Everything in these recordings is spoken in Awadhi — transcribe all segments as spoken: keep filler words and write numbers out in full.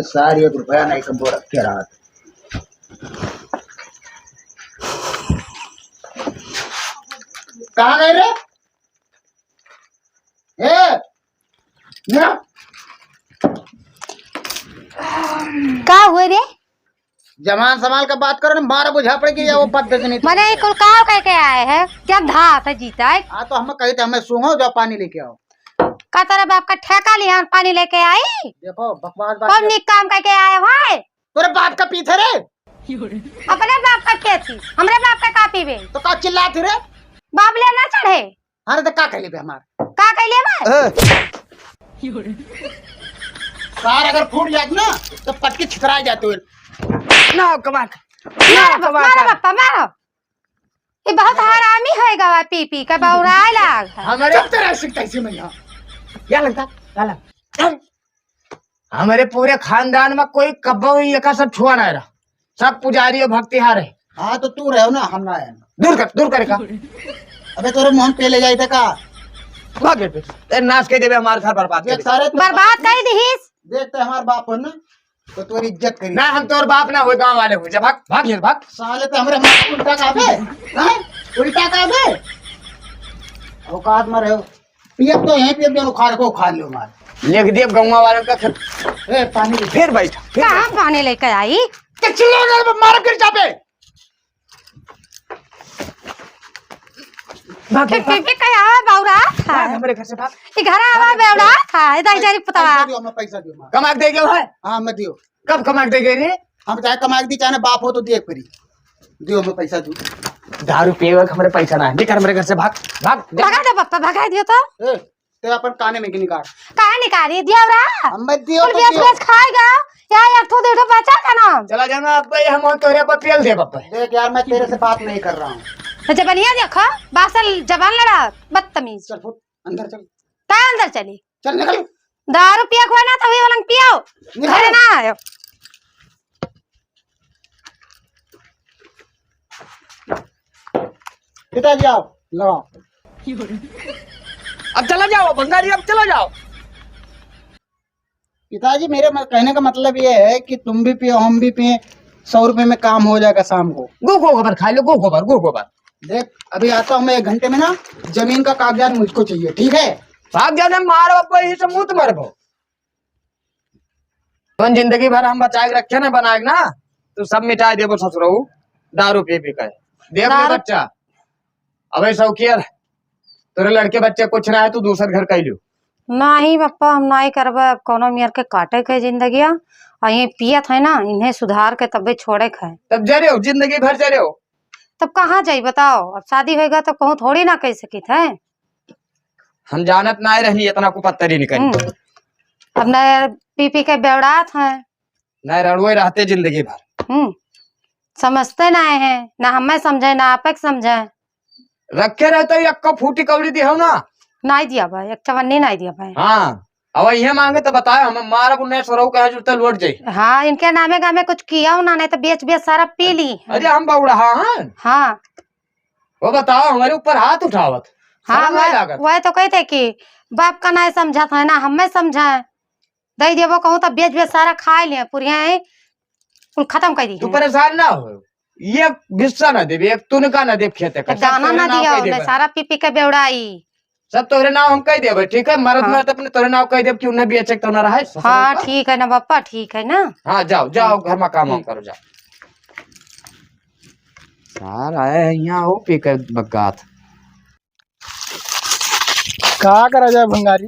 सारी एक रुपया नहीं कबो रख के रहा। कहाँ गए रे? ए, ना। का हुए रे? जबान संभाल के बात करो ना, मारा बुझा पड़े कि या वो पद देते नहीं। मने ये कुल काव कह के आए हैं? क्या धात है जीता है? हाँ, तो हम कही थे, हमें सूंघो, जाओ पानी लेके आओ। का तेरे बाप का ठेका लिया और पानी लेके आई? देखो, बकवास बात कौन कर- निक काम करके आए हो? तोरे बाप का पीथे रे। अपने बाप का के थी, हमरे बाप का का पीबे? तो का चिल्लात ही रे? बाप ले ना चढ़े। अरे तो का कहले बे हमार? का कहले बे? ए। सार अगर फूट जात ना तो पटकी छितरा जाते हुए। ना कमा। मारो ना बप्पा, कमा मारो कर। बप्पा, मारो। ये बहुत हरामी है गवा पी पी के बौराए लाग है। हमारे चुप तेरा सिकता इसी में यहाँ। क्या लगता? क्या लगता? चल। हमारे पूरे खानदान में कोई कब्बो ही एका सब छुआ ना रहा। सब पुजारी और भक्तिहार है। हाँ, तो तू रहो ना, हम ना आए। दूर कर, दूर कर का। अबे तोरे मुंह पे ले जाई थे का? भाग ये पे। ए, नाश कर देबे, हमार घर बर्बाद कर देबे। सारे तो बर्बाद कर दिहिस। देख, ते हमार बाप हो ना, तो तोरी इज्जत करी। ना, हम तोर बाप ना हो, गांव वाले हो। जा, भाग, भाग यहाँ से, भाग। साले तो हमरे मार उल्टा का बे, हाँ? उल्टा का बे? औकात में रहो। पियब तो यहीं पियब, जौन उखाड़ को उखाड़ लो मार। लिख दिए गौवा वालन का खेत। ए, पानी दे। फिर बैठ, फिर कहाँ बैठ। पानी लेके आई? के चिल्ला ना, मार गिर जाबे। भाग, पी, भाग। पी, पी, कहीं आवा बौरा था। भाग, हमारे घर से भाग। ई घर आवा बौरा था, इधर इधर पुतवा। पैसा दियो, हमें पैसा दियो, मार। कमा के दे गयो है? हाँ, मैं दियो। कब कमा के दे गए रे? हम चाहे कमा के दी, चाहे ना बाप हो तो दिए करी। दियो, हमें पैसा दियो। दारू पिए हुए हमारे पैसा ना है। निकल हमारे घर से, भाग, भाग, जा। भगा दे पप्पा, भगा दियो तो। ए, ते अपन काने में के निकाल। काहे निकाली? दियो रा। हम मत दियो कुल तो बेच दियो। बेच खाएगा। या एक ठो दे ठो बचा का ना। चला जाना अब भाई, हम और तोरे पर पेल दे पप्पा। देख यार, मैं तेरे से बात नहीं कर रहा हूँ। तो जबनिया देखो, बासल जबान लड़ा, बदतमीज। चल फुट, अंदर चल। का अंदर चली? चल निकल। दारू पिया कोई ना, तभी वालन पियो। निकल। घरे ना आयो। पिताजी आओ, लगाओ। अब चला जाओ भंगारी, अब चला जाओ। पिताजी, मेरे म-, कहने का मतलब ये है कि तुम भी पियो, हम भी पिए, सौ रुपए में काम हो जाएगा शाम को। गो गोबर खा लो, गो गोबर, गो गोबर। देख, अभी आता हूँ मैं एक घंटे में ना, जमीन का कागजात मुझको चाहिए, ठीक है? भाग जाने मारो, अब यही से मुँह मरबो। तुम जिंदगी भर हम बचाए के रखे ना, बनाए के ना, तू सब मिटाए देबो ससुरऊ, दारू पी पी के। देख लो दारू बच्चा, अबे शौकिया, तोरे लड़के बच्चे कुछ ना है, तू दूसर घर कइ लियो। नाही पप्पा, हम नाही करबे, अब कौनो मेर के काटे के जिंदगिया, और ये पियत है ना, इन्हें सुधार के तब्बे छोड़े के है। तब जरे हो, जिंदगी भर जरे हो। तब कहाँ जाई बताओ, अब शादी होएगा तब कहूँ थोड़ी ना कह सकित है। हम जानत नाय रही इतना कुपत्तरी निकली। हम्म। अब नए पी पी के बेवड़ात हैं। नए रड़ुए रहते जिंदगी भर। हम्म। समझते नाय हैं, ना हमें समझे, ना आपे के समझे। रखे रहते एक का फूटी कौड़ी दिहो ना। नाय दिया भाई, एक चवन्नी नाय दिया भाई। हाँ, अब ये मांगे तो बताओ, हम मारब उन्हें सरऊ कहे जुड़ते लौट जाई। हाँ, इनके नामे गामे कुछ किया हो ना, नहीं तो बेच बेच सारा पी ली। अरे हम बौड़ा, हाँ, हाँ। हाँ। वो बताओ, हमारे ऊपर हाथ उठावत। हाँ, शर्म नहीं वह, लागत? वह तो कहते कि बाप का नहीं समझत है ना, हमें समझाए। दे देबो कहूँ तो बेच बेच सारा खाए ले, पुरिया है, कुल खत्म कर दी तू है। परेशान ना हो, ये हिस्सा ना देबे, एक तुनका ना देब खेते का, सब दाना तोरे ना नाव दिया कह उन्हें, देबे। सारा पी पी के बेवड़ाई। सब तोरे नाव हम कह देबे, ठीक है? मरत हाँ। मरत अपने तोरे नाव कह देब कि उन्हें बेचे तो ना रहे, ससुर हाँ, का। ठीक है ना पप्पा, ठीक है ना? हाँ, जाओ, जाओ, हाँ। घर में काम वाम हम्म। करो, जाओ। सार आए हैं यहाँ, हो पी के बगात। का करा जाए भंगारी?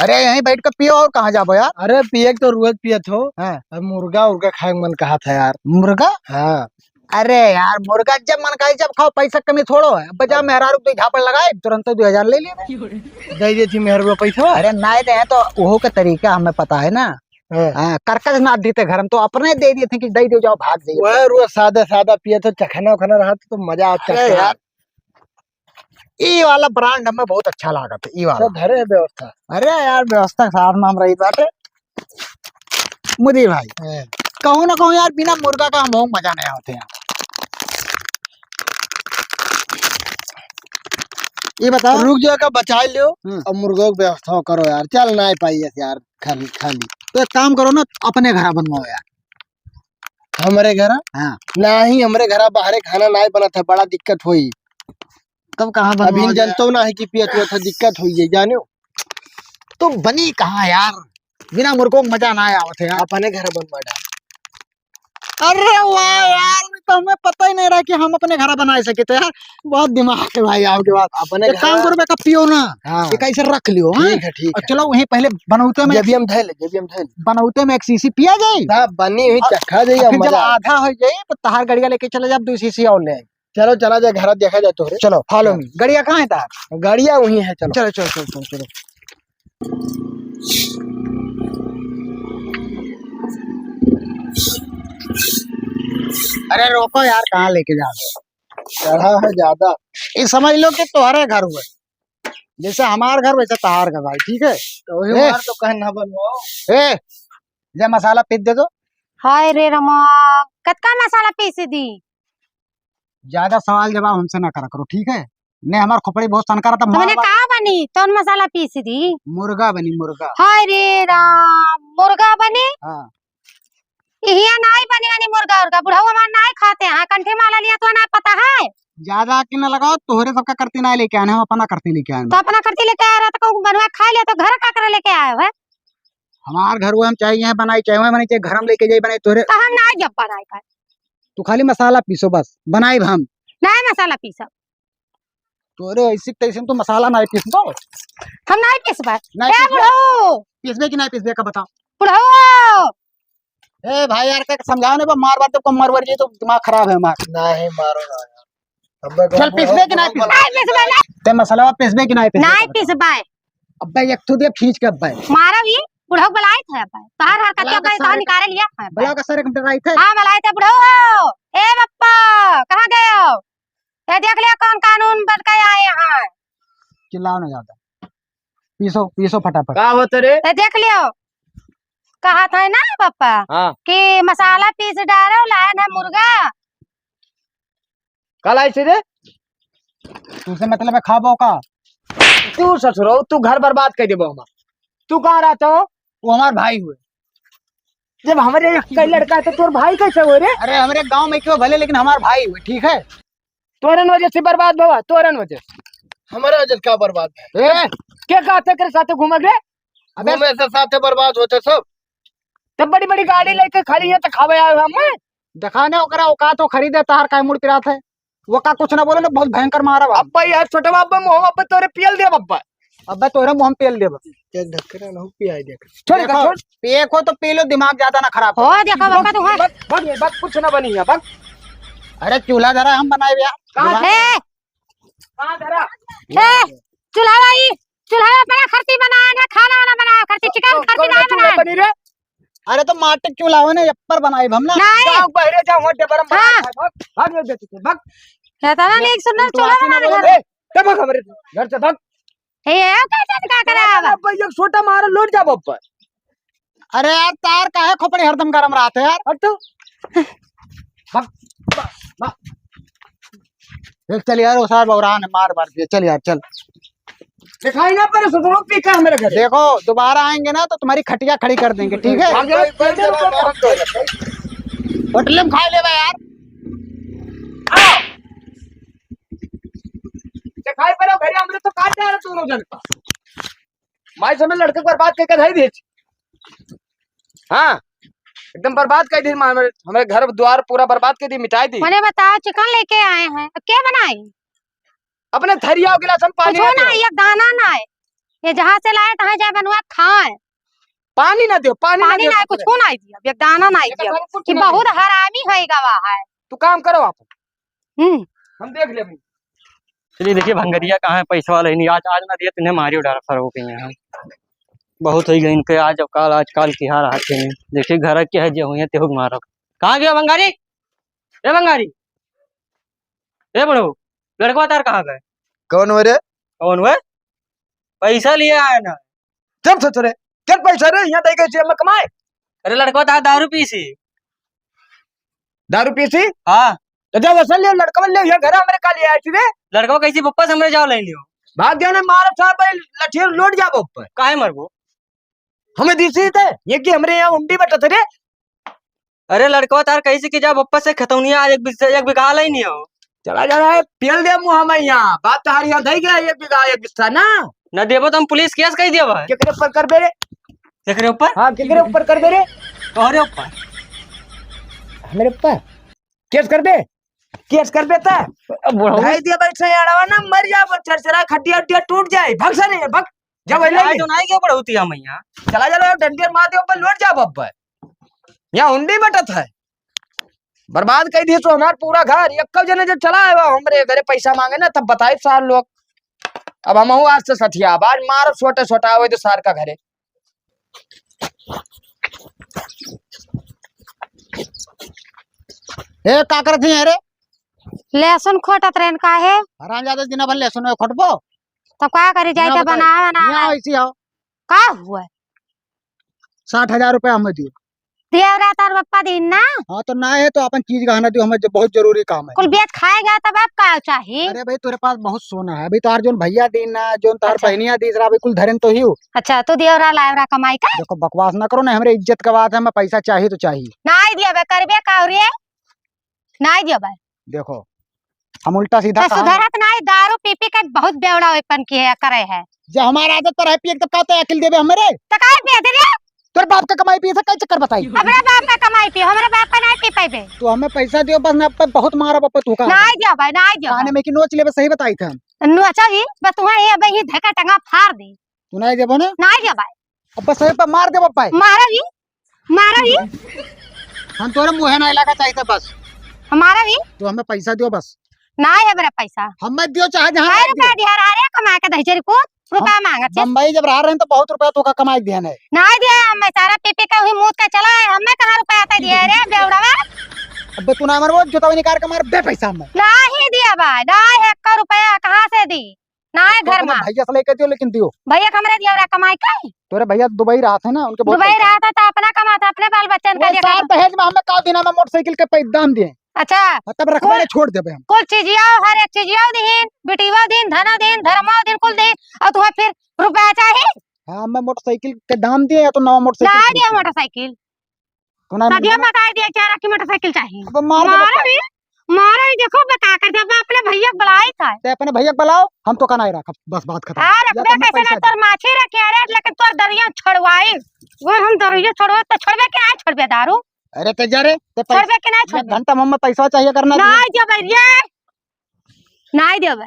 अरे यहीं बैठ के पियो, और कहाँ जाबो यार? अरे पिए के तो रोज पियत हो। हाँ। अब मुर्गा उर्गा खाए के मन कहा था यार। मुर्गा? हाँ। अरे यार, मुर्गा जब मन कहे जब खाओ, पैसा कमी थोड़ो है। अब जा हाँ। मेहरारू को दो झापड़ लगाए, तुरंत दो हजार ले लिए। दे देती मेहरारू पैसा। अरे नहीं दे तो ओहो के तरीका हमें पता है ना। हाँ। हाँ, करकस ना देते घर में, तो अपने दे देते कि दे दो, जाओ, भाग जाइए। वह रोज सादा सादा पिए तो चखना उखना रहा तो मजा आता अरे था। यार, ई वाला ब्रांड हमें बहुत अच्छा लागत है, ई वाला। सब धरे है व्यवस्था। अरे यार, व्यवस्था के साथ में हम रही बाटे। मुदी भाई, हाँ। कहूँ ना कहूँ यार, बिना मुर्गा का हम मजा नहीं आवत है यार। ये बताओ। रुक जाओ, का बचा लियो हम्म। और मुर्गों की व्यवस्था करो यार, चल ना पाई यार, खाली, खाली। तो एक काम करो ना, अपने घरा बनवाओ यार। हमरे घरा? हाँ। नाही, हमरे घरा बाहरे खाना नाही बनत है, बड़ा दिक्कत होई। तब कहाँ अभी बनवाओ यार? जनतो नाही कि पियत हुआ था, दिक्कत होई है, जाने हो? तो बनी कहाँ यार, बिना मुर्गो मजा ना आवत है यार। अपने घर बनवा डाल। अरे वाह यार, तो हमें पता ही नहीं रहा कि हम अपने घर बनाए सके थे यार। बहुत दिमाग है भाई आपके पास। अपने एक काम घर करो, बेटा, पियो ना, हाँ। एक ऐसे रख लियो, हाँ? ठीक है, ठीक और है। चलो, वहीं पहिले बनौते में जब भी हम धैले, जब भी हम धैले। बनौते में एक शीशी पिया जाए। सब बनी हुई और चखा जाए, और फिर जब मजा आए। आधा हो जाए, तो तहार गड़िया लेके चले जाए, दो शीशी और ले आए। चलो, चला जाए, घर देखा जाए तोहरे। चलो, follow हाँ। Me। गड़िया कहाँ है तहार? गड़िया वहीं है, चलो। चलो, चलो, चलो, चलो, चलो। अरे रोको यार, कहाँ लेके जा रहे हो? चढ़ा है ज्यादा। ये समझ लो कि तुम्हारे घर हुए, जैसे हमार घर वैसे तहार घर भाई, ठीक है? तो वही ए। हमार तो कहना बनवाओ। ए, ले मसाला पीस दे दो। हाय रे रामा, कतका मसाला पीस दी? ज्यादा सवाल जवाब हमसे ना करा करो, ठीक है? ने हमार खोपड़ी बहुत सनका रहा था, तो मार मैंने मार। कहा बनी, कौन मसाला पीस दी? मुर्गा बनी, मुर्गा। हाय रे राम, मुर्गा बनी? हाँ। इहिया नाई बनी, बनी मुर्गा उर्गा, बुढ़ऊ हमार नाई खाते हैं, कंठी माला लिया तो ना पता है। ज्यादा आँखी ना लगाओ, तोहरे सबका करती ना लेके आने, हम अपना करती लेके आए। तो अपना करती लेके आया रहा, तो कहूँ बनवा खा लिया, तो घर का करे लेके आया है? हमार घर हुआ, हम चाहे यहाँ बनाई, चाहे वहाँ बनाई, चाहे घर में लेके जाई बनाई तोहरे। तो हम ना जब बनाई का। तू खाली मसाला पीसो बस, बनाई हम। नहीं मसाला पीसो। तोरे ऐसी तैसी तो मसाला नहीं पीस दो। हम नहीं पीसबा। नहीं ए पीसबे? बुढ़ऊ। पीसबे कि नहीं पीसबे का बता। बुढ़ऊ। ए भाई यार, का समझाओ ना, मार बात तो कम मार वर जी तो दिमाग खराब है हमार। नहीं मारो ना यार। अबे चल, पीसबे कि नहीं पीसबे? नहीं पीसबे ना। ते मसाला पीसबे कि नहीं पीसबे? नहीं पीसबे। अबे एक ठो दे खींच के अबे। मारा भी बुढ़ऊ बुलाए थे अबे। बाहर हरकत बुला के अबे सर, निकाले लिया है अबे। बुला के सर एक डराई थे। हाँ, बुलाए थे बुढ़ऊ। ए बप्पा, कहाँ गए हो? ये देख लिया कौन कानून बन के आए हैं। चिल्लाओ ना ज्यादा। पीसो, पीसो फटाफट। का होत रे? ये देख लियो। कहा था ना पप्पा हाँ। कि मसाला पीस डालो, लायन है मुर्गा। का लाई थी रे? तुझसे मतलब है खाबो का? तू ससुरो, तू घर बर्बाद कर देबो हमार। तू कहाँ रहता हो? वो हमार भाई हुए। जब हमारे एक कई लड़का है तो तोर भाई कैसे हुए रे? अरे हमारे गांव में क्यों भले, लेकिन हमार भाई हुए, ठीक है? तोरन वजह से बर्बाद भवा, तोरन वजह से। हमारे वजह से का बर्बाद है? ए, के कहते करे साथे घूमे रे? अबे घूमे से साथे बर्बाद होते सब। तब बड़ी बड़ी गाड़ी लेके खड़ी है तो खावे आए हम। दिखाने ओकरा औकात तो खरीदे तार का मुड़ पिरात है। वो का कुछ ना बोले ना, बहुत भयंकर मारा बा। अब्बा यार छोटा बाबा मुँह अब्बा तोरे पियल दे अब्बा। अब्बा तोरे मुँह हम पियल देब। एक ढक्कन ना हो पियाई दे। छोड़ देखो, छोड़। पिए को तो पी लो, दिमाग ज्यादा ना खराब हो। देखो बाबा तू है। बक, बक, बक, कुछ ना बनी है, बक। अरे चूल्हा धरा हम बनाए भैया। कहाँ दिमाग है? कहाँ धरा? ए, चूल्हा भाई, चूल्हा बड़ा खरती बनाए ना, खाना वाना बनाए खरती, चिकन तो खरती कौन ना चूल्हा बनाए। बनी रे? अरे तो माटी के चूल्हा हो ना, ये पर बनाए हम ना। नहीं। जाओ बहरे जाओ, वहाँ डेबरम हाँ। बनाए खाए, भाग, भाग ये बेटी के, भाग। कहता ना, नहीं सुनना, उल्टू चूल्हा आती ना बना बोले। घर। ए, ते भाग हमारे घर से, भाग। ए, ए, कैसे का करा अब? अब भैया छोटा मारो, लौट जा बप्पा। अरे यार, तार काहे खोपड़ी हरदम गरम रहत है यार? हट तो। भाग, भाग, भाग। ए, चल यार, वो सार बौरान है, मार मार दिया। चल यार, चल। दिखाई ना पड़े, ससुरो पी का हमारे घर। देखो, दोबारा आएंगे ना तो तुम्हारी खटिया खड़ी कर देंगे, ठीक है? भाग, भाग, भाग, भाग, भाग, भाग। होटल में खा लेबा यार। आओ। दिखाई पड़े, घर हमरे तो काट डाला दोनों जन का। माई समय लड़के को बर्बाद करके धई दीज। हाँ, एकदम बर्बाद कर दी माई, हमरे, हमरे घर द्वार पूरा बर्बाद कर दी, मिटाई दी। मने बताओ, चिकन लेके आए हैं, अब क्या बनाई? अपने थरिया और गिलास में पानी कुछ ना ना दो। ये दाना ना है, ये जहाँ से लाए तहाँ जाए बनवा खाए। पानी ना दो, पानी ना पानी दो ना है, कुछ कुछ। को ना दिया, एक दाना ना एक दिया। दाना कुछ कि ना बहुत दिया। हरामी है गवा है। तू काम करो आप। हम्म। हम देख लेबे। चलिए देखिए भंगरिया कहाँ है, पैसा वाला ही नहीं। आज, आज ना दिए तो इन्हें मारियो डारा सर हो गई हैं। बहुत हो गई इनके आज, अब काल, आज काल की हार आते हैं। देखिए घर के है जो हुई है तेहू के मारो। कहाँ गया भंगारी? ए भंगारी, ए बड़ो, लड़कवा तार कहाँ गए? कौन हो रे? कौन हुए? पैसा लिए आए ना। चुप ससुरे, चल पैसा रे, यहाँ दे के जेब में कमाए। अरे लड़कवा तार दारू पीसी। दारू पीसी? हाँ। तो जब असल लियो लड़कवा लियो, ये घर हमरे का लिए आए थे रे। लड़कवा कैसी पप्पा से हमरे जाओ ले लियो। भाग जाने मारो साहब भाई, लठियो लौट जाबो ऊपर। काहे मरबो? हमें दीसी थे, ये कि हमरे यहाँ उंडी बटत रे। अरे लड़कवा तार कैसे कि जा बप्पा से खतौनिया एक बीघा, एक बीघा लई नहीं हो। चला जा रहा है, पेल दे मुँह में यहाँ। बात तो हर यहाँ धई गया, एक बीघा, एक बिस्सा ना। ना देबो तो हम पुलिस केस कई देबो। केकरे ऊपर करबे रे? केकरे ऊपर? हाँ, केकरे ऊपर करबे रे? तोहरे ऊपर। हमरे ऊपर? केस करबे? केस करबे त? अब बुढ़ऊ। भाई दिया बैठ से अड़वा ना, मर जा, वो चरचरा खड्डिया उड्डिया टूट जाए। भग से रे, भग। जब अरे, अइले आए ले। तो नाई के बुढ़ऊ तिया मैया। चला जा लो, डंडिया मार दे, ऊपर लौट जा बब्बर। यहाँ उंडी बटत है। बर्बाद कर दिए तो हमार पूरा घर। एक जने जो चला आवा हमरे घरे पैसा मांगे ना, तब बताई सार लोग। अब हमहू आज से सठिया, अब आज मारो छोटे छोटा आवे तो सार का घरे। ए, का करत ही रे? लहसुन खोटत रहन का है? हरामजादे, दिना भर लहसुन में खोटबो? तो का करी, जाई दिना तो बताई। बनावे, बनावे। यहाँ ऐसी आओ। का हुआ? साठ हजार रुपया हमें दियो। देवरा तार बप्पा दीन ना? हाँ, तो ना है तो अपन चीज गहना दियो, हमें जो बहुत जरूरी काम है। कुल बेच खाए गया तब अब का चाही? अरे भाई, तोरे पास बहुत सोना है। अभी तार जोन भैया दीन ना, जोन तार अच्छा। बहनिया दीस रहा, अभी कुल धरन तो ही हो। अच्छा, तू देवरा लावरा कमाई का? देखो, बकवास ना करो ना, हमरे इज्जत का बात है, हमें पैसा चाही तो चाही। नाई दिया बे, करबे का रे? नाई दिया बे। देखो, हम उल्टा सीधा तो कहा सुधरत नाई, दारू पी पी के बहुत बेवड़ा वेपन किहे करे है। जे हमार आदत पर है पिए के, तब का तो अकिल देबे हमरे? तो काहे पिए दे रे? तोर बाप का कमाई पिए से कई चक्कर बताई? हमरे बाप का कमाई पिए, हमरे बाप का नाई पी पाइबे। तू हमें पैसा दियो बस, ना पे बहुत मारा बापा तू का। नाई दिया भाई, नाई दिया काने भाई। में की नोच लेबे, सही बताई थे हम। नोचा ही, बस तुम्हारे ये अब ही धक्का टंगा फाड़ दे। तू नाई देबो ना? नाई दिया भाई। अब बस सही पे मार दे बापा। मारा ही, मारा ही। हम तोरे मुँहे नाई लगा चाहिए बस। हमारा ही। तू हमें पैसा दियो बस। नाई है मेरा पैसा। हमें दियो चाहे जहाँ नाई रुपया दियो। दिया रहा रे, कमा के दही चरी को रुपया हम मांगत छे। बम्बई जब रहा रहे तो बहुत रुपया तोका कमाई दिया नहीं। नाई दिया, हम सारा पी पी के हुई मूत के चला है, हमें कहाँ रुपया आता दिया रे बेवड़ावा? अबे तू ना मरबो, जूता निकाल के मार बे पैसा हमें। नाई दिया भाई, नाई एक रुपया कहाँ से दी? नाई तो घर अपने मा। भैया से लेके दियो, लेकिन दियो। भैया के हमरे दिया रहा कमाई का? तोरे भैया दुबई रहत है ना, उनके बहुत दुबई पैसा है। रहत है तो अपना कमात है, अपने बाल बच्चन का वो देखा सार है। दहेज में हमें का देना, मैं मोटरसाइकिल के पैसा दाम दिए। अच्छा। हाँ, तब रखबे कुल, नहीं, छोड़ देबे हम। कुल चीजिया, हर एक चीजिया दीन, बिटिया दीन, धना दीन, धर्मा दीन, कुल दीन, और तुम्हें फिर रुपया चाही? हाँ, मैं मोटरसाइकिल के दाम दिए या तो नवा मोटरसाइकिल ना खरीद दिया ले। मोटरसाइकिल। तो ना सदिया मिलेगा। मकाई दिया, चार की मोटरसाइकिल चाही। अब मार दे मारा बप्पा। भी, मारा भी, देखो बता कर दे, मैं अपने भैया के बुलाई था। ते अपने भैया के बुलाओ, हम तो का नाई रखब, बस बात खतम। हाँ, या रखबे तो हमें कैसे ना, पैसा दे। तोर माछी रखे रे, लेकिन तोर दरिया छुड़वाई। वो हम दरिया छोड़वा, तो छोड़बे कि नाई छोड़बे दारू? अरे ते जा रे, ते पैसा छोड़बे कि नाई एक छोड़बे? घंटा में हमें पैसा चाहिए करना। नाई जब ये नाई देबे।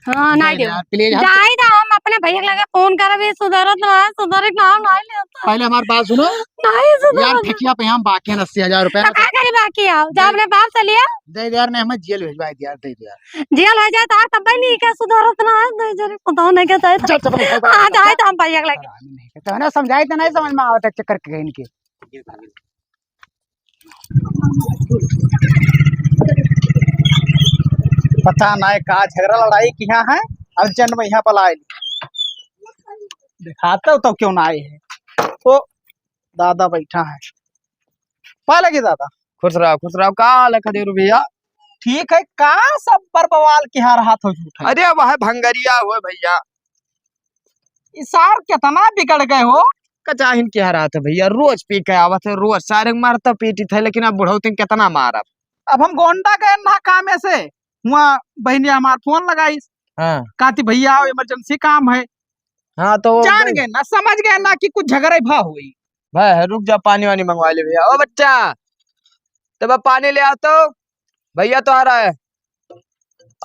हाँ, नाई दे देबे। यार, please, हम जाई दा, हम अपने भैया के लगे फोन करबे, सुधरत ना है, सुधरे के नाम नाई लेता। पहले हमार बात सुनो। नाई सुधरत यार, ना। फेकिया पे हम बाकी हैं अस्सी हजार रुपया। तो का करी बाकी आओ? जब दे अपने बाप से लिया। दे दे यार, नहीं, हमें जेल भेजवाई दे यार, दे दे यार। जेल हो जाए तो और तब भी नहीं क्या सुधरत ना है, नहीं जरे पता नहीं क्या चाहे। चल, चल, चल, चल, हाँ, चल, जाए चल। तो हम भैया के लगे। नहीं, तो है ना, समझाए तो नहीं समझ में आवत है, चक्कर के इनके। पता नाई का झगड़ा लड़ाई किहा है, urgent में यहाँ बुलाए। दिखाता हूँ तो क्यों ना आए है। ओ, दादा बैठा है। पा लगे दादा। खुश रहो, खुश रहो। का हाल है खदेरू भैया? ठीक है, का सब पर बवाल किहा रहा था झूठा? अरे वह भंगरिया हुए भैया। ई सार केतना बिगड़ गए हो। कचाहिन किहा रहत है भैया, रोज पी के आवत है, रोज सारे मारता पीटी थे, लेकिन अब बुढ़ौती केतना मारब। अब हम गोंडा गए ना कामे से, हुआ बहनिया हमार फोन लगाइस। हाँ। कहती, "भैया आओ, emergency काम है।" हाँ, तो जान गए ना, समझ गए ना कि कुछ झगड़ा भा हुई। भाई, रुक जा, पानी वानी मंगवा ले भैया। ओ बच्चा, तब पानी ले आ तो, भैया तो आ रहा है।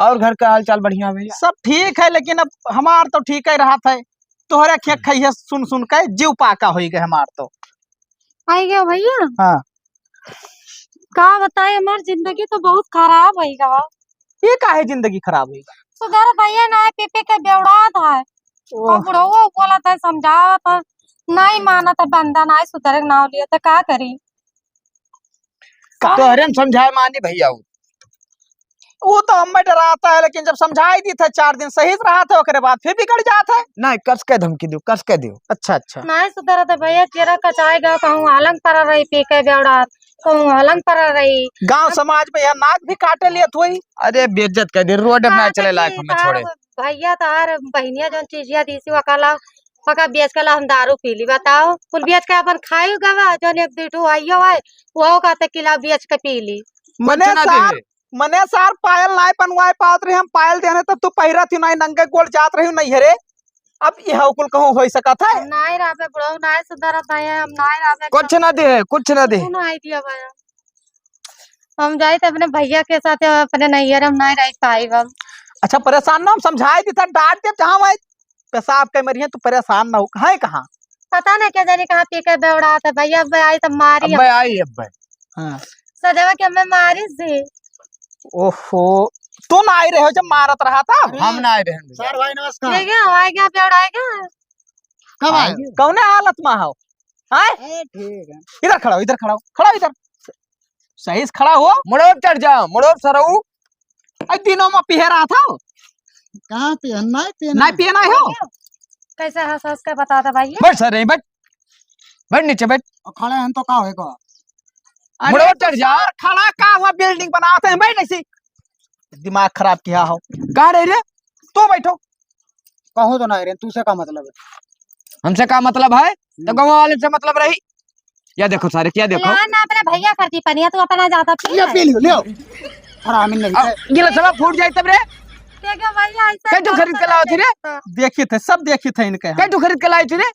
और घर का हाल चाल बढ़िया भैया? सब ठीक है, लेकिन अब हमार तो ठीक ही रहत है, तोहरे खेत खइहे सुन सुन के जीव पाका होई गए हमार तो। आई गयो भैया? हाँ। का बताई, हमार जिंदगी तो बहुत खराब होई गवा। ये काहे जिंदगी खराब होई गवा? सुधर भैया ना, पी पी के बेवड़ात है। ओह। और बुढ़ऊ बोलत है, समझावत है, नहीं मानत है, बंदा नहीं सुधरे के नाम लिया, तो का करी? का? तोहरे हम समझाए मानी भैया, वो। वो तो हमें डराता है, लेकिन जब समझाई दी थे, चार दिन सही से रहा था, ओकरे बाद फिर बिगड़ जात है। नहीं, कस के धमकी दियो, कस के दियो। अच्छा, अच्छा। नहीं सुधरत है भैया, तेरा कचाई गया, कहूँ आलंग पर रही, पी के बेवड़ा, कहूँ आलंग पर रही। गांव समाज में यह नाक भी काटे लेत हुई। अरे, बेइज्जत कर दे, रोड में ना चले लायक हमें छोड़े। भैया तार बहनिया जौन चीजिया दी सी, वकाला पका बेच के ला हम दारू पी ली, बताओ। कुल बेच के अपन खाई गवा, जौन एक दुइ ठो आइयो है, वो कहते कि ला बेच के पी ली। मने कुछ ना सार, देहे। मने सार पायल नाय बनवाए पावत रहे, हम पायल देने तब तू पहिरा थी नाय, नंगे गोड़ जात रही नैहरे। अब यह कुल कहूँ हो सकत है? हम नाय रहबे बुढ़ऊ, नाय सुधरत है, हम नाय रहबे। कुछ ना देहे, कुछ ना देहे। तू ना आई दिया भाई। हम जाई त अपने भैया के साथ, अपने नैहर हम नाय रह पाई अब। अच्छा, परेशान ना, हम समझाई दी था, डांट दे, जहाँ वहाँ पेशाब के मरिहे, तू परेशान ना हो। है कहाँ? पता ना क्या जाने कहाँ पी के बेवड़ात है भैया, अब आई तब मारी अब हम। आई, अब हाँ। सजवा के हमें मारी सी। ओहो, तू ना आई रहे हो जब मारत रहा था? हम ना आए रहे हैं भैया। सर भाई नमस्कार। ठीक है, हम आएगा, बेवड़ाएगा। कब आए? आएंगे। कौने हालत में हो? हैं? अरे ठीक है। इधर खड़ा हो, इधर खड़ा हो, खड़ा हो इधर। सही से खड़ा हो। मुड़ो चढ़ जा, मुड़ो सरऊ। अरे दिनों में पिए रहा था। कहाँ पिए? नहीं पिए ना। नहीं पिए ना हो? कैसे हंस हंस के बता दे भाई? बैठ सर, बैठ। बैठ नीचे बैठ। और खड़े हैं तो का होएगा? अरे मुड़ो तो चढ़ जा। सर खड़ा का हुआ, बिल्डिंग बनाते हैं, बैठ ऐसी। दिमाग खराब किया हो। कहाँ रह रे? तो बैठो। कहूँ तो ना रहे, तू से का मतलब है? हमसे का मतलब है? तो हम्म। गाँव वाले से मतलब रही। या देखो सारे, क्या देखो? यार ना अपने भैया करती पनिया, तू अपना ज्यादा पी ये ले। पी लियो, लियो। हरामी नहीं अब है। गिलासवा फूट जाए तब रे। देखो भैया, ऐसा कैसे खरीद के लाओ थी रे? देखी थे, सब देखी थे इनके हम। कैसे खरीद के लाए थी रे?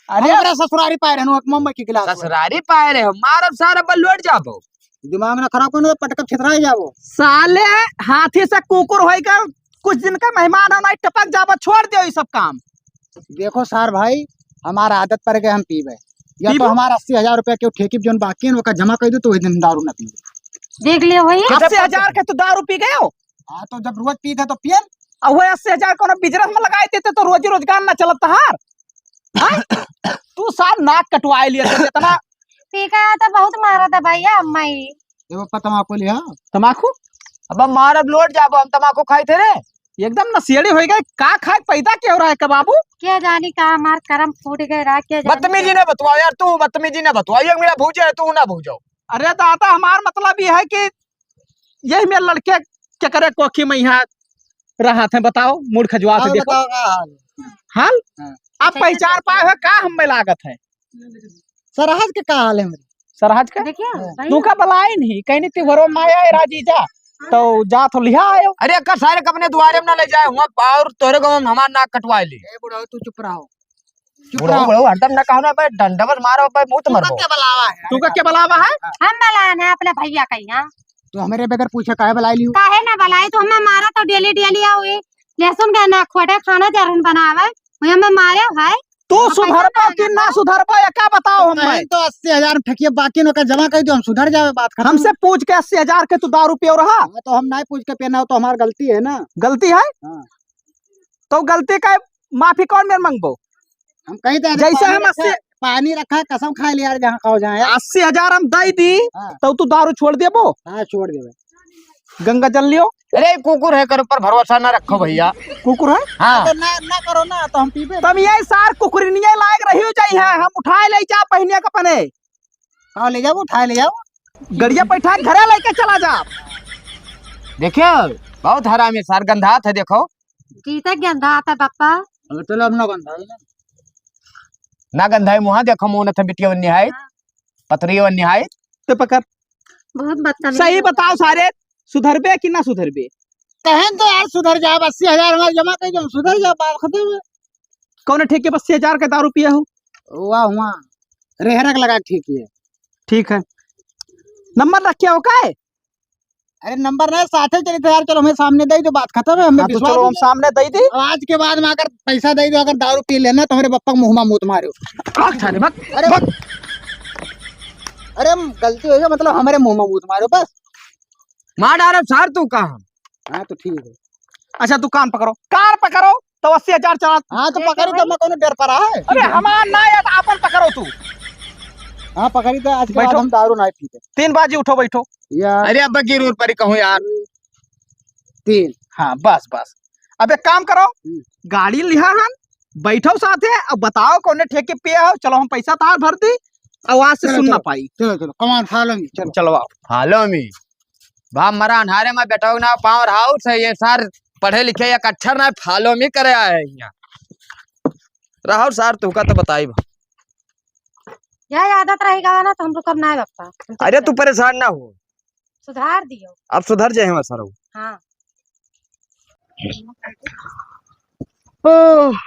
अरे हमरा ससुरारी पाए रहनु, एक मम्मा की गिलास। ससुरारी पाए रहे हो, मारब सारा बल लौट जाबो। दिमाग ना खराब करो, पटक छितरा जाबो। साले हाथी से कुकुर होइकर कुछ दिन का मेहमान हो, नहीं टपक जाबो, छोड़ दियो ये सब काम। देखो सार भाई, हमारा आदत पड़ गए, हम पीबे। या तो पीबो? हमारा अस्सी हजार रुपया क्यों ठेकी जोन बाकी है, ओका जमा कर दो, तो वही दिन दारू ना पीबे। देख लियो भाई। अस्सी हजार के तू दारू पी गए हो? हाँ, तो जब रोज पीते तो पियन। अब वो अस्सी हजार कोनो बिजनेस में लगाए देते तो रोजी रोजगार ना चलत तहार। हाँ? तू सार नाक कटवाए लिए थे इतना। पी के आया तो बहुत मारा था भैया, अम्मा ही। ये वो तमाकू लिया। तमाकू? अब हम मारब लोट जाबो, हम तमाकू खाई थे रे। एकदम नशेड़ी हो गए, का खाए पैदा क्या हो रहा है का बाबू? क्या जानी का हमार करम फूट गए रहा, क्या जानी बदतमीजी क्या। ना बतवाओ यार, तू बदतमीजी ना बतवाओ, ये मेरा भूजे है, तू ना भूजाओ। अरे दादा, हमार मतलब ये है कि यही में लड़के केकरे कोखी में यहाँ रहत हैं, बताओ, मूड खजवात है, और देखो। बताओ का हाल? हाल? हाँ। आप पहचान पाए हो का हम में लागत है? सरहज के का हाल है मेरे? सरहज के? देखिए, हाँ। सही तू है। का बलाई नहीं, कहीं नहीं तिवरो माया है राजी जा, तो जा तो लिहा आयो। अरे अक्का सारे के अपने दुआरे में ना ले जाए, हुआ और तोरे गाँव में हमार नाक कटवा ली। ए बुढ़ऊ, तू चुप रहो। चुप बुढ़ऊ, रहो। बुढ़ऊ, हरदम ना कहो ना, बे डंडा बस मारो, बे मुंह तो तू का मरबो। क्या बलावा है? तू का क्या बलावा है? हम बलाए ना अपने भैया का यहाँ। तो हमरे बगैर पूछे काहे बलाई लियो? काहे ना बलाई, तो हमें मारा तो डेली डेली आओ ये लहसुन का ना खोटे खाना जरन बनावे, वो हमें मारे भाई। तू अब पैसा सुधरबा कहाँ कि ना जाता? सुधरबा, ये का बताओ तो हम कहीं भाई? तो अस्सी हजार में ठेकिए बाकी न का जमा कर दो, हम सुधर जावे, बात खत्म। हमसे पूछ के अस्सी हजार के तू दारू पियो रहा? हाँ, तो हम नहीं पूछ के पियना हो तो हमार गलती है ना। गलती है? हाँ। तो गलती का माफी कौन मेर मांगबो? हम कहीं तो जैसे पानी हम रखा, अस्सी पानी रखा, कसम खा लिया यार, जहाँ खाओ जहाँ यार। अस्सी हजार हम दई दी, हाँ। तो तू दारू छोड़ देबो? हाँ, छोड़ देबे। गंगा जल लियो। अरे, कुकुर है, कर ऊपर भरोसा ना रखो भैया। कुकुर है? हाँ। तो ना, ना करो ना, तो हम पीबे। तुम ये सार कुकुरनिया लायक रही हो जाई है, हम उठाए ले जा पहिनिया का पने। हाँ, ले जाओ, उठाए ले जाओ। गड़िया बैठा घरे लेके चला जा। देखियो, बहुत हरामी सार, गंधात है, देखो। जीते गंधात है, पप्पा। अरे, चलो, अब ना गंधाई ना। ना गंधाई मुहा, देखो, मुंह न थे बिटिया बन्नी है, हाँ। पतरी बन्नी है। ते पकड़। बहुत बदतमीज सही है। बताओ सारे, सुधरबे कि ना सुधरबे? कहें तो यार सुधर जाब, अस्सी हजार हमार जमा कर दो, सुधर जाब, बात खत्म है। कौन ठेके पर अस्सी हजार के दारू पिए हो? वाह, हुआ। रेहरक लगा के ठेकी है। ठीक है। नंबर रखे हो का है? अरे नंबर नहीं, साथे चली थे यार, चलो हमें सामने दे दो, बात खत्म है, हमें हाँ, तो विश्वास चलो हो हम गया। सामने दे दी। अब आज के बाद में अगर पैसा दे दो, अगर दारू पी लेना तो हमारे बप्पा के मुंह में मूत मारो। भाग साले, भाग, अरे भाग। अरे हम गलती हो गया, मतलब हमारे मुंह में मूत मारो बस। मार डालो सार तू कहाँ? हाँ तो ठीक है। अच्छा तू कान पकड़ो, कान पकड़ो तो अस्सी हजार चला। हाँ तो पकड़ी तो मैं कौनो डर पड़ा है? अरे हमार ना यार, आपन पकड़ो तू। हाँ पकड़ी तो आज के बाद बैठो। हम दारू ना पीते। तीन बाजी उठो बैठो। यार। अरे अब गिर उर परी कहूँ यार। तीन। हाँ बस बस। अब एक काम करो, हम्म। गाड़ी लिहा हन, बैठो साथे, अब बताओ कौने ठेके पे हो, चलो हम पैसा तार भर दी, आवाज से चलो, सुन ना चलो। पाई। चलो, चलो, come on, follow me, चलो। चलो आओ। Follow me। बाप मरा अन्हारे में बैठो ना, power house है ये सार, पढ़े लिखे एक अक्षर ना follow me करे आए हैं यहाँ। रहो सार, तुहका तो बताई बा। यह आदत रही गवा ना, तो हम रुकब ना है बप्पा। हम तो अरे, तू परेशान ना हो। सुधार दियो। अब सुधर जाए हमार सरऊ। हाँ। ओह,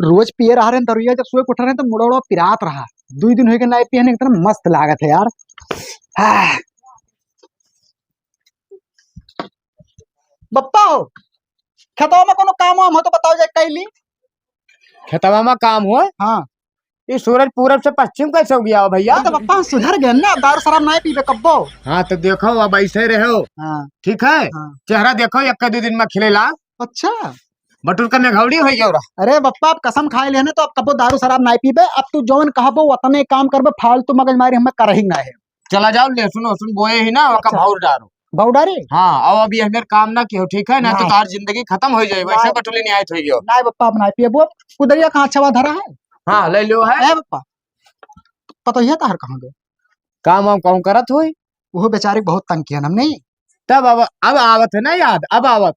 रोज पिए रहा रहे दरुइया, जब सोए के उठा रहे तो मुड़ा उड़ा पिरात रहा। दुई दिन होइगे ना पिए, एकदम मस्त लागत है यार। आह। बप्पा हो, खेतवा में कोनो काम वाम हो तो बताओ जाए, कैली। खेतवा में काम हो? हाँ। ई सूरज पूरब से पश्चिम कैसे हो गया हो भैया? अरे तो बप्पा, हम सुधर गए ना, दारू शराब नाहीं पीबे कब्बो। हाँ, तो देखो, अब ऐसे रहो। हाँ। ठीक है? हाँ। चेहरा देखो, एक दो दिन में खिलेला। अच्छा। बटुर का मेघौड़ी हो गया रहा। अरे बप्पा, अब कसम खाए लेने तो अब कब्बो दारू शराब नाहीं पीबे। अब तू जौन कहबो, वतने काम करबे, फालतू मगजमारी हमें करही ना है। चला जाओ, लहसुन वहसुन बोए ही ना, ओका अच्छा। भौर डारो। भौर डारी? हाँ, अब अभी हमें काम ना कियो, ठीक है ना? तो नाहीं। तार जिंदगी खत्म हो जाए, वैसे नाहीं। बटुली न्याय हो गयो। नाहीं बप्पा, अब नाहीं पियबो। कुदरिया कहाँ छवा धरा है? हाँ, ले लो है। ए बप्पा, पतोहिया तार कहाँ गए? काम वाम कहूँ करत होई? वो बेचारी बहुत तंग किया हमने। तब अब, अब आवत है ना याद, अब आवत।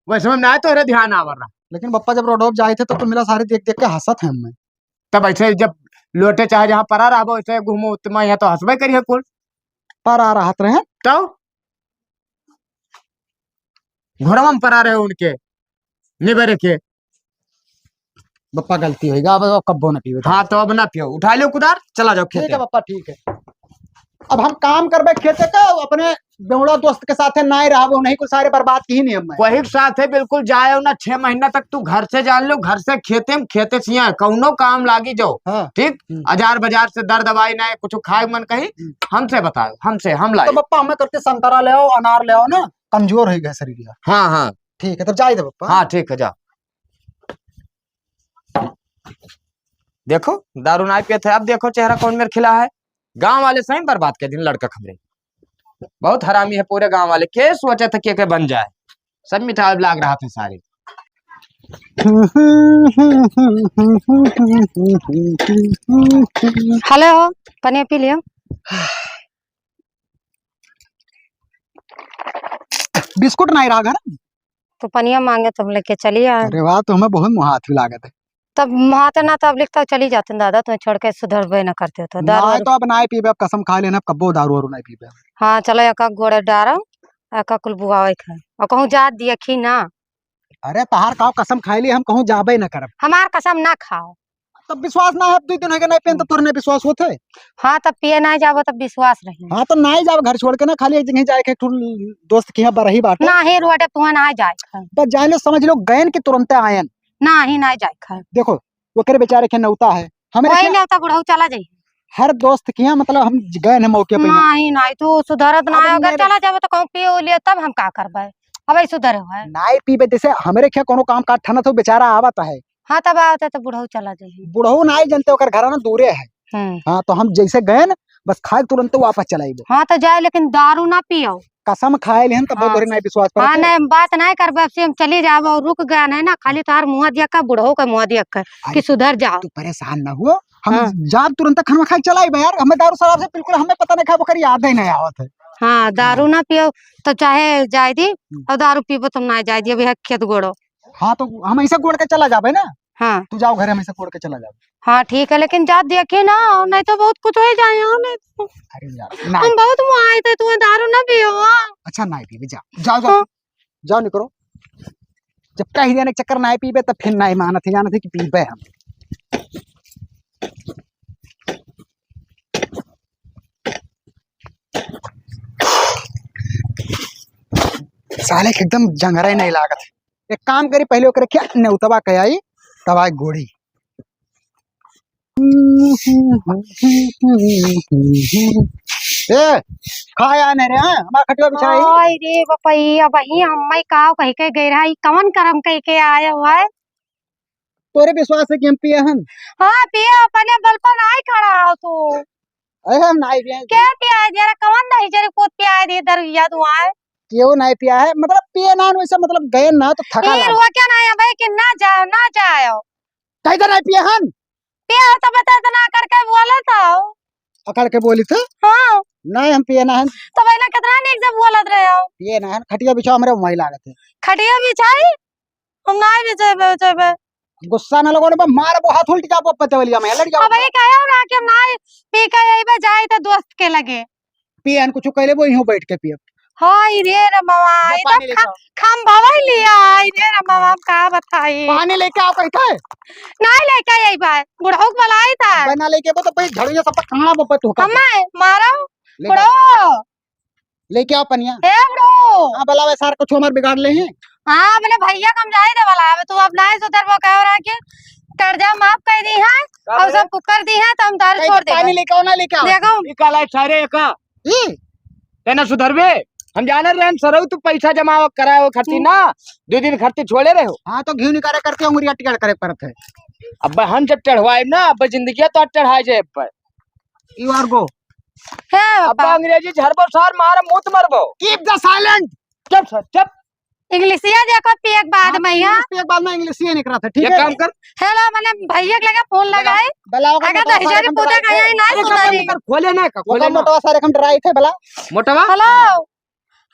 वैसे में ना तोहरे ध्यान आवर रहा। लेकिन बप्पा जब रोडोप जाए थे तो, तो मिला सारे देख देख के हंसत है हमें। तब ऐसे जब लोटे चाहे जहाँ परा रहबो, ऐसे घूमो, उतना यहाँ तो हंसबे करिए कुल। परा रहत रहे। तो घोड़वा में परा रहे उनके, निबेरे के। बप्पा गलती होइगा, अब, अब कब्बो ना पीबे। हाँ, तो अब ना पियो, उठा लो कुदार, चला जाओ ठीक खेते। है बप्पा, ठीक है। अब हम काम करबे खेते का, अपने बेवड़ा दोस्त के साथे नाहीं रहबो, नहीं कुल सारे बर्बाद की ही नियम है। वही के साथे बिल्कुल जाए ना, छह महीना तक तू घर से जान लो, घर से खेते में, खेते से यहाँ, कौनो काम लागी जाओ। हाँ। ठीक? हम्म। अजार बाजार से दर दवाई ना, कुछ खाए मन कही, हम्म। हमसे बताओ, हमसे, हम लाई। तो बप्पा हमें करते संतरा ले आओ, अनार ले आओ ना, कमजोर हो गया शरीर। हाँ, हाँ। ठीक है, तब जाए दे बप्पा। हाँ, ठीक है, जा। देखो, दारू नाहीं पियत है, अब देखो चेहरा कौन मेर खिला है। गाँव वाले सही बर्बाद कर दिन लड़का खबरे। बहुत हरामी है पूरे गाँव वाले, के सोचे थे के, के बन जाए, सब मिठाई लाग रहा था सारे। हेलो, पनिया पी लियो। बिस्कुट नाहीं रहा घर? तो पनिया मांगे तो हम लेके चली आए। अरे वाह, तो हमें बहुत मुहात भी लागत है। तब मुहात ना, तब लिखता चली जाते दादा, तुम्हें छोड़ के सुधरबे न करते हो तो दारू नाहीं वारू। तो अब नाहीं पीबे, अब कसम खा लेना, अब कब्बो दारू वारू नाहीं पीबे। हाँ, चलो, एक एक गोड़े डारो, एक एक कुल बुआवे खाए। और कहूँ जात दिया खी ना। अरे तहार काव कसम खाए ली, हम कहूँ जाबे न करब। हमार कसम ना खाओ। तब विश्वास ना है, अब दुई दिन हो गए नाहीं पेन, तो तोर नाहीं विश्वास होत है। हाँ, तब पिए नाहीं जाबो, तब विश्वास रही। हाँ, तो नाहीं जाब घर छोड़ के ना, खाली एक जगह जाए के, एक ठो दोस्त के यहाँ बरही बाटे। नाहीं, रोडे पुआ नाहीं जाए खाए। बस जाए लो, समझ लो, गयन के तुरंते आयन। नाहीं, नाहीं जाए खाए। देखो, ओकरे बेचारे के नौता है, हमरे कोई के नेवता बुढ़ऊ चला जाई। हर दोस्त के यहाँ, मतलब, हम गए हैं मौके पे यहाँ। नाहीं, नाहीं, तू सुधरत ना अब है, अगर मेरे चला जाबो तो कहूँ पियो लियो, तब हम का करबे? अब ऐ सुधरे हुआ है। नाहीं पीबे, जैसे हमरे के कोनो काम काज ठनत हो, बेचारा आवत है। हाँ, तब आवत है तो बुढ़ऊ चला जाई। बुढ़ऊ नाहीं जनते, ओकर घर ना दूरे है। हम्म। हाँ, तो हम जैसे गए न, बस खाए तुरंत वापस चला आइबो। हाँ, तो जाए, लेकिन दारू ना पियो। कसम खाए लेहन, तब हाँ। तोहरे नाहीं विश्वास हाँ, परत है। नाहीं, हम बात नाहीं करबे, अब से हम चली जाबो और रुक गए नहीं ना, खाली तोहार मुँह दिया का, बुढ़ऊ का मुँह दिया का, अरे, कि सुधर जाओ। तू परेशान ना हो, हम हाँ। जाब तुरंत खाना खाए चला आइबे यार, हमें दारू शराब से बिल्कुल हमें पता नहीं खाबो करी, याद ही नहीं आवत है। हाँ, दारू हाँ। ना पियो, तो चाहे जाए दी, हम्म। और दारू पीबो तुम ना जाए दी, अभी है खेत गोड़ो। हाँ, तो हम ऐसे गोड़ के चला जाबे ना। हाँ। तू जाओ घरे, हम ऐसे गोड़ के चला जाबे। हाँ, ठीक है, लेकिन जा देखी ना, नहीं तो बहुत कुछ हो जाए, हाँ, नहीं तो। अरे यार, ना। हम बहुत मुआए थे, तू दारू ना पियो, हाँ। अच्छा, ना पीबे, जा। जाओ, जाओ। हाँ। जाओ, निकलो। जब कह देने चक्कर ना पीबे, तब फिर ना मानत है, जानत है कि पीबे हम। साले के एकदम जंगरा ही नहीं लागत। एक काम करी, पहले ओकरे क्या नेउतवा के आई, तवा गोड़ी। ए, खा या नहीं रे, हाँ? हमार खटिया बिछाई। ओए रे बपैया, वही हम्मै काव कह के गए रहा, ई कवन करम कह के आया हुआ है? तोरे विश्वास है कि हम पिए हन? हाँ, पिए, अपने बल पर नाहीं खड़ा हो तू। अरे हम नाहीं पिए। के पियाए दे रे, कवन दही जरे पूत पियाए दे दरुइया तू आए? केहू नाहीं पिया है, मतलब पिए ना वैसे, मतलब गए ना तो थका ए, लागे। रुआ क्या नाहीं है भाई कि ना जाओ, ना जाओ। कहीं तो नाहीं पिए हन? पिए हो तो बता, इतना करके बोले तो। अकड़ के बोली थे? हाँ। नाहीं, हम पिए ना हन। तो पहले कितना नीक से बोलत रहे हो। पिए ना हन, खटिया बिछाओ, हमरे वहीं लागत है। खटिया बिछाई? हम नाहीं बिछेबे, बिछेबे। गुस्सा ना लगो रे बा, मार वो हाथ उल्ट जाबो पते वाली में, लड़ जाओ। अब ये कहे हो रहा कि हम ना पी के अइबे जाई त दोस्त के लगे। पियन कुछ कहले वो यूं बैठ के पियब। हाय रे रमवा, जो ई पानी तो लेके खा-, आओ। खम भवई लिया, हाय रे रमवा, हम का बताई? पानी लेके आओ कहीं का? नहीं लेके आई बा, बुढ़ऊ के बुलाई था। बना लेके वो तो भाई झाड़ू ये सब खाना बब्बा तू का। अम्मा, मारो, लेके आओ। बुढ़ऊ। लेके आओ पनिया। ए बुढ़ऊ। हाँ, बुलावे सार कुछ हमार बिगाड़ ले हैं। हाँ, अपने भैया का हम जाए दे वाला, अब तू अब नहीं सुधरबो, कह रहा कि कर्जा माफ कर दी है का और बोले? सब कुकर दी है, तो हम दारू कहीं छोड़ का पानी देबे। लेके आओ ना, लेके आओ। देखो। ई काला सारे का? ई? तेना सुधरबे? हम जाने रहे, हम सरऊ तू पैसा जमा करावे खातिर हम्म। ना, दो दिन खातिर छोड़े रहे हो। हाँ, तो घी निकाले करके उंगलिया टिकट करे पड़त है। अब हम जब चढ़वाए ना, अब जिंदगी तो चढ़ाए जाए अब। You are go। हे अब बाबा। अंग्रेजी झरबो सार, मार मुत मरबो। Keep the silent। चुप सर, चुप। इंग्लिशिया देखो पिए के बाद हाँ, में यहाँ। इंग्लिश पिए के बाद में इंग्लिशिया निकला था, ठीक ये है? काम कर। हेलो, मैंने भैया के लगे फोन लगाए। बुलाओ, अगर बुलाओ, दहिजरी सारे पूजा हम का यही ना अरे, सुधारी। कर, खोले ना, का, वो खोले का ना। मोटवा सारे हम डराई थे भला। मोटवा? हेलो।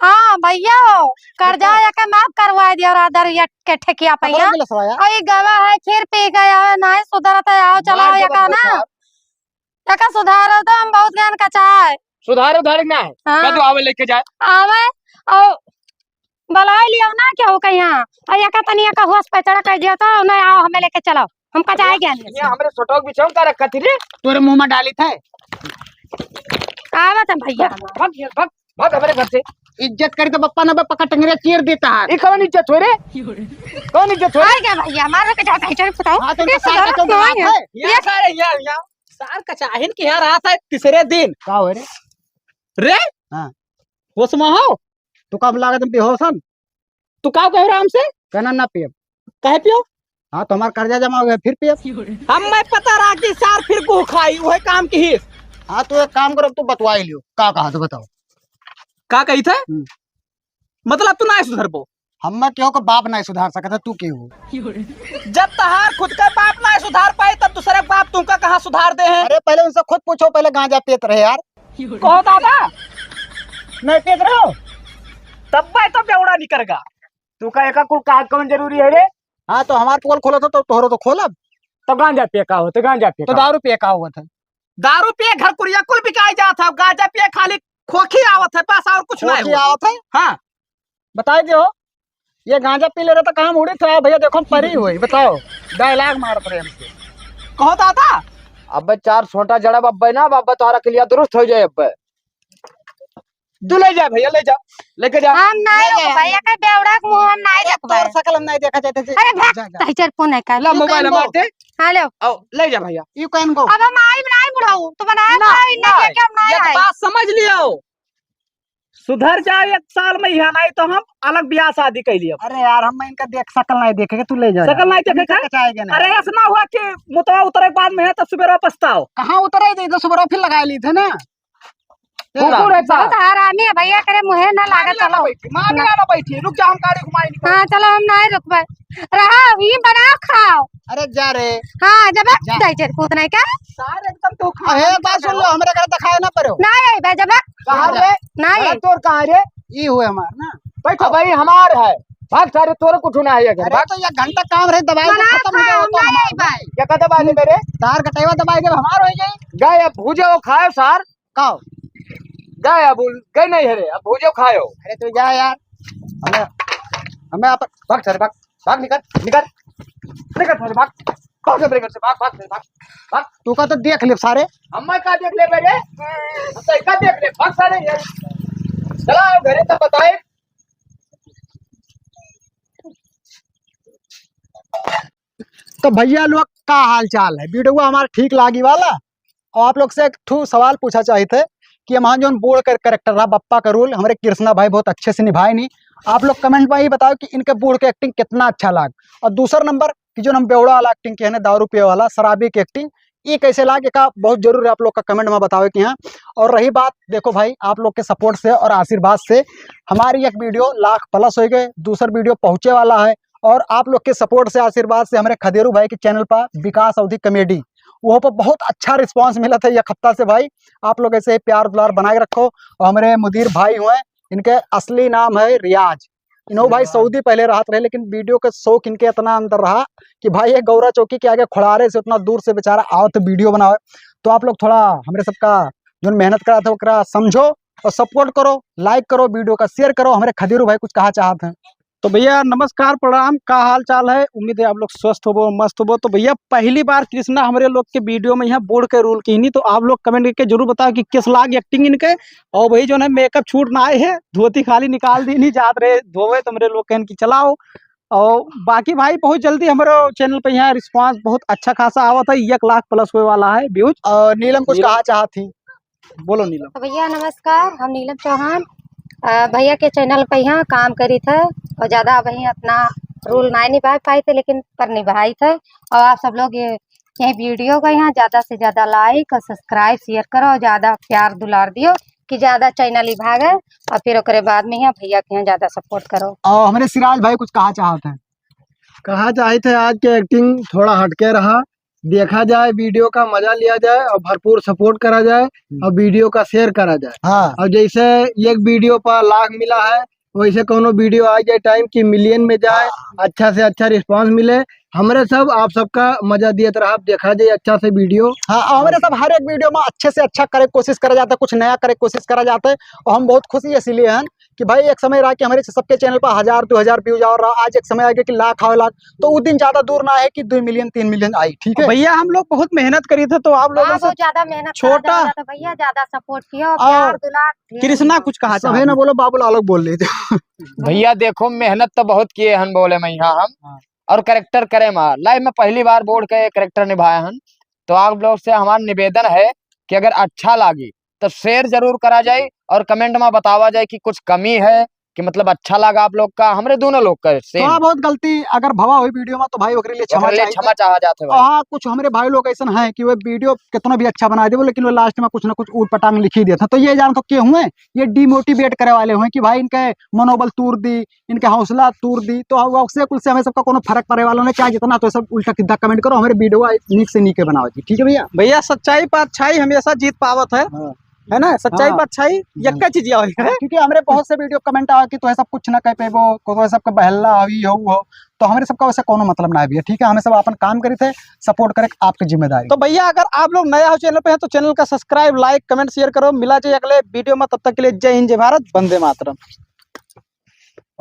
हाँ, भैया हो, कर्जा बेटा। या के माफ करवा दिया और आदर या के ठेकिया पे पकड़ो या। मिलो सवाया। और ये गवा है, खीर पी गया है, ना सुधरता है, आओ, चलाओ मार या देबो का ना। बेटा। एका सुधारो तो हम बहुत ज्ञान का चाहे। सुधार उधार ना है। हाँ। कदू आवे लेके जाए। आवे और बुलाए लियो ना केहू के यहाँ। और एका तनी एका होश पे चढ़ा कर दियो तो नहीं आओ हमें लेके चलो। हम का जाए ज्ञान ये हमरे सोटोक बिछाऊं का रखा थी रे? तोरे मुंह में डाली थे। आवत है भैया। भाग, भाग, भाग, भाग हमारे घर से। इज्जत करी तो बप्पा ना बप्पा का टंगरे चीर देता है। ये कौन इज्जत हो रे? कौन इज्जत हो रे? आ गया भैया, मार के जाता है, चल बताओ। हाँ, तो इनका ये सार का सुधारो क्यों कौन बुलाया है? है? ये सारे यहाँ, यहाँ। सार कचाहिन के यहाँ रात है तीसरे दिन। का हो रे? रे? हाँ। होश में हो? तू कब लागत में बेहोश हन? तू का कहो राम से? कहना ना पियब। काहे पियो? हाँ, तो हमार कर्जा जमा हो गया, फिर पियब। हम मैं पता रहा कि सार फिर को खाई, वही काम की ही। हाँ, तो एक काम करो, तू बतवाई लियो, का कहा तो बताओ। का कही थे? हम्म। मतलब तू ना सुधरबो? हम मैं केहू का बाप ना सुधार सकता, तू के हो? जब तहार खुद का बाप ना सुधार पाए, तब दूसरे के बाप तुमका कहाँ सुधार दे हैं? अरे, पहले उनसे खुद पूछो, पहले गांजा पीत रहे यार। कहो दादा, नहीं पीत रहो, तब मैं तो बेवड़ा निकल गा। तू का एका कुल कागज कौन जरूरी है रे? हाँ, तो हमार पोल खोला था, तो तोहरो तो खोलब। तो गांजा पिए का होत है, गांजा पिए तो का? दारू पिए का होत है? दारू पिए घर कुरिया कुल बिकाई जात है, गांजा पिए खाली खोखी आवत है बस, और कुछ नहीं खोखी होत। आवत है? हाँ। बताई दे हो, ये गांजा पी ले रहे तो काम उड़ी था भैया, देखो हम परी हुई, बताओ, डायलॉग मारत रहे हमसे। कहो दादा। अबे चार छोटा जड़ा बब्बे ना, बब्बे तोहरा के लिए दुरुस्त हो जाए अब्बे। तू ले जा भैया, ले जा, लेके जा। हम नहीं ले जा। भैया के बेवड़ा के मुंह हम नहीं अरे देखबे। तोर शकल हम नहीं देखा चाहते जी। अरे भाग, जा, जा। तही चल पुन है का? ला, you मोबाइल can go। मार दे। हाँ, ले। आओ, ले जा भैया। You can go। अब हम आई नहीं बुढ़ऊ, तो बनाया ना, खाई, इन्हें ना, लेके हम नहीं ये तो आई। बात समझ लियो। सुधर जाए एक साल में यहाँ, नहीं तो हम अलग ब्याह शादी कर लियो। अरे यार, हम इनका देख शकल नहीं देखेंगे, तू ले जा शकल यार। नहीं देखे हम तो का? कचाएंगे नहीं। अरे ऐसा ना हुआ कि मुतवा उतरे के बाद में है तो सुबह पछताओ। कहाँ उतरे, तो सुबह फिर लगा ली थे ना। कुकुर है बहुत सार। हरामी है भैया, करे मुहे ना लागे, मामी आना चलो। बैठी, मामी आना बैठी, रुक जा, हम गाड़ी घुमाई निकल। हाँ, चलो, हम नहीं रुकबे। रहा, ये बनाओ, खाओ। अरे जा रे। हाँ, जब जा। जाई चल कूद नहीं का? सार एकदम तो खा अरे, बात सुन लो, हमरा घर दिखाए ना पड़ो। नहीं आई बे, जब कहाँ रे? नहीं अरे, आई। तोर कहाँ रे? ई हुए हमार ना। बैठो भाई, हमार है। भाग सारे, तोरे कुछ ना है घर। अरे, भाग। तो ये घंटा काम रहे, दबाई दे, बना खत्म हो जाए, खा, तो नहीं हमार आई बे। ये का दबा दे मेरे? तार कटेवा दबाई दे, हमार हो जाए। गए अब भूजे वो खाए सार। का हो? गए अब उल-, गए नहीं है रे, अब भूजो खायो। अरे तू जा यार। हमें, हमें आप भाग सारे, भाग, भाग निकल, निकल। निकल सारे, भाग। भाग मेरे घर से, भाग, भाग सारे, भाग, भाग। तू का तो देख ले सारे। हम मैं का देख ले मेरे? हम तो का देख ले, भाग सारे ये। चला आओ घरे तो बताए। तो भैया लोग का हाल चाल है? वीडियो हमार ठीक लागी वाला? और आप लोग से एक ठो सवाल पूछा चाहित है कि हमार जौन बूढ़ के कैरेक्टर रहा बप्पा का रोल, हमरे कृष्णा भाई बहुत अच्छे से निभाए नहीं। आप लोग कमेंट में ही बताओ कि इनके बूढ़ के एक्टिंग कितना अच्छा लाग। और दूसर नंबर कि जौन हम बेवड़ा वाला एक्टिंग किहे ना, दारू पिए वाला शराबी के एक्टिंग, ये कैसे लाग, एका बहुत जरूर आप लोग का कमेंट में बतावे कि हाँ। और रही बात, देखो भाई, आप लोग के सपोर्ट से और आशीर्वाद से हमारी एक वीडियो लाख प्लस हो गए, दूसर वीडियो पहुँचे वाला है। और आप लोग के सपोर्ट से, आशीर्वाद से हमरे खदेरू भाई के चैनल पर विकास अवधी कॉमेडी, वहाँ पर बहुत अच्छा रिस्पांस मिला था एक हफ्ता से भाई। आप लोग ऐसे ही प्यार दुलार बना के रखो। और हमरे मुदीर भाई हुए, इनके असली नाम है रियाज। इनहू भाई हाँ। सऊदी पहले रहत रहे, लेकिन video के शौक इनके इतना अंदर रहा कि भाई ये गौरा चौकी के आगे खोड़ारे से उतना दूर से बेचारा आवत वीडियो बनावे। तो आप लोग थोड़ा हमरे सबका जौन मेहनत करत है ओकरा समझो और support करो, like करो, वीडियो का share करो। हमरे खदीरू भाई कुछ कहा चाहत हैं। तो भैया नमस्कार, प्रणाम, का हाल चाल है? उम्मीद है आप लोग स्वस्थ होबो, मस्त होबो। तो भैया पहली बार कृष्णा हमरे लोग के वीडियो में यहाँ बूढ़ के रोल किहनी, तो आप लोग comment करके जरूर बताओ कि किस लाग acting इनके। और भाई जौन है makeup छूट ना आए है, धोती खाली निकाल दीनी, जात रहे धोवे तो हमरे लोग कहन कि चलाओ। और बाकी भाई बहुत जल्दी हमरे channel पे यहाँ response बहुत अच्छा खासा आवत है, एक लाख plus होए वाला है views। और नीलम कुछ नीलम। कहा चाहत ही? बोलो नीलम। तो भैया नमस्कार, हम नीलम चौहान, अ, भैया के channel पे यहाँ काम करी थे और ज्यादा वही अपना रोल नहीं निभा पाए थे, लेकिन पर निभाई थे। और आप सब लोग ये, ये वीडियो का यहाँ ज्यादा से ज्यादा like और subscribe, share करो और ज्यादा प्यार दुलार दियो कि ज्यादा channel ही भागे और फिर ओकरे बाद में यहाँ भैया के यहाँ ज्यादा support करो। और हमरे सिराज भाई कुछ कहा चाहत हैं? कहा चाहत है, आज के acting थोड़ा हटके रहा, देखा जाए, वीडियो का मजा लिया जाए और भरपूर support करा जाए हम्म। और वीडियो का share करा जाए। हाँ। और जैसे एक वीडियो पर लाख मिला है, वैसे कोनो वीडियो आ जाए time की million में जाए, हाँ। अच्छा से अच्छा response मिले। हमरे सब आप सबका मजा दियत रहब, देखा जाए अच्छा से वीडियो। हाँ, और हमरे सब हर एक वीडियो में अच्छे से अच्छा करे कोशिश करा जाता है, कुछ नया करे कोशिश करा जाता है। और हम बहुत खुश इसीलिए हैं कि भाई एक समय रहा कि हमरे सबके channel पर हजार, दो हजार views और रहा, आज एक समय आ गया कि लाख आवे लाख। तो उ दिन ज्यादा दूर ना है कि दो million, तीन million आई, ठीक है? भैया हम लोग बहुत मेहनत करी थे, तो आप लोगों हाँ, से बहुत ज्यादा मेहनत करा छोटा जाता है, भैया ज्यादा support किया और और प्यार दुलार ढेर कृष्णा दिया। कुछ कहा सभे चाहत ना हैं? बोलो, बाबूलाल लोग बोल लेते। भैया देखो, मेहनत तो बहुत किए हन बोले में यहाँ हम, हाँ। और character करे मा life में पहली बार बूढ़ के character निभाए हन। तो आप लोग से हमार निवेदन है कि अगर अच्छा लागी तो share जरूर करा जाए और comment में बतावा जाए कि कुछ कमी है कि मतलब अच्छा लगा आप लोग का, हमरे दोनों लोग का same। थोड़ा बहुत गलती अगर भवा हुई वीडियो में तो भाई ओकरे लिए क्षमा ओकरे लिए चाहिए। क्षमा चाहा जात है भाई। हाँ, कुछ हमरे भाई लोग ऐसन हैं कि वो वीडियो कितना भी अच्छा बना देबो, लेकिन वो last में कुछ ना कुछ ऊटपटांग लिखी देता। तो ये जान तो के हुए, ये demotivate करे वाले हुए कि भाई इनके मनोबल तूर दी, इनके हौसला तूर दी। तो अब उससे कुल से हमें सबका कोनो फर्क पड़े वाला नहीं, चाहे जितना तो सब उल्टा सीधा comment करो, हमारे वीडियो नीक से नीके बनाओ जी, ठीक है भैया? भैया सच्चाई पर अच्छाई हमेशा जीत पावत है, हाँ। है ना? सच्चाई हाँ। पर अच्छाई हाँ। यक्का चीज यह है। क्योंकि हमरे बहुत से वीडियो comment आवा कि तो सब कुछ ना कह पेबो, को तो सबका बहला हवी हो, हो, तो हमरे सबका वैसे कोनो मतलब ना है भैया, ठीक है? हमें सब अपन काम करी थे, support करे आपकी जिम्मेदारी। तो भैया अगर आप लोग नया हो channel पे हैं तो channel का subscribe, like, comment, share करो। मिला जाए अगले वीडियो में, तब तक के लिए जय हिंद, जय भारत, वंदे मातरम।